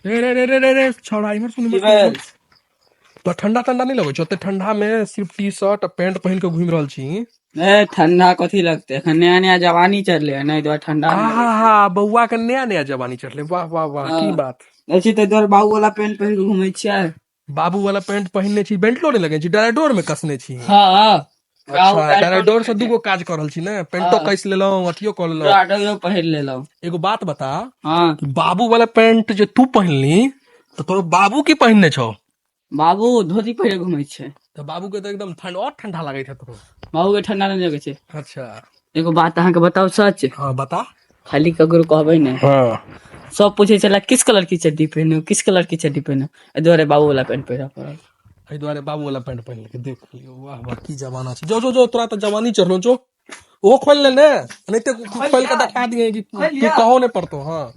रे रे रे रे रे रे छौड़ा, इम्हर सुन, इम्हर की भेल? सुन। तो ठंडा ठंडा नहीं लगै छौ? ओते ठंडा में सिर्फ टी शर्ट आ पैंट पहिन के घूमि रहल छी। ए, ठंडा कथी लगते? एखन नया नया जवानी चढ़ले है, नहि दुआरे ठंडा नहि आहा हा, बौआ के नया नया जवानी चढ़ले, वाह वाह वाह, की हाँ। बात। लगै छै। ताहि दुआरे बाबू वाला पेंट पहिर कऽ घूमै छियै। बाबू वाला पैंट पहिनने छी, बेल्टो नहि लगेने छी, डराडोर में कसने छी। हँ। अच्छा, डराडोर से दूगो काज कर रहल छी ने, पेंटो कस लेलहुँ, अथियो कऽ लेलहुँ। डराडोरो पहिर लेलहुँ। एगो बात बता। हँ। बाबू वाला पैंट जे तू पहिनली, तऽ तोरो बाबू की पहिनने छौ? बाबू धोती पहिरे घूमै छै। तऽ बाबू के तऽ एकदम ठंड और ठंडा लागैत हेतौ। बाबू के ठंडा नहि लगै छै। अच्छा। एगो बात अहाँके बताउ सच? हँ, बता। खाली ककरो कहबै ने। हँ। सब पूछै छलै, किस कलर की चड्डी पहिनो, किस कलर की चड्डी पहिनो? एहि दुआरे बाबू वाला पेंट पहिरऽ पड़ल। एहि दुआरे बाबू वाला पैंट पहिन लेलकै। देख लियौ, वाह वाह, की जमाना छै। जो जो जो, तोरा तऽ जवानी चढ़लो। जो, ओहो खोलि ले ने, एनाहिते खोलि कऽ देखा दिए कि खोलि तू लिअ। कहो नहि पड़तौ। हँ।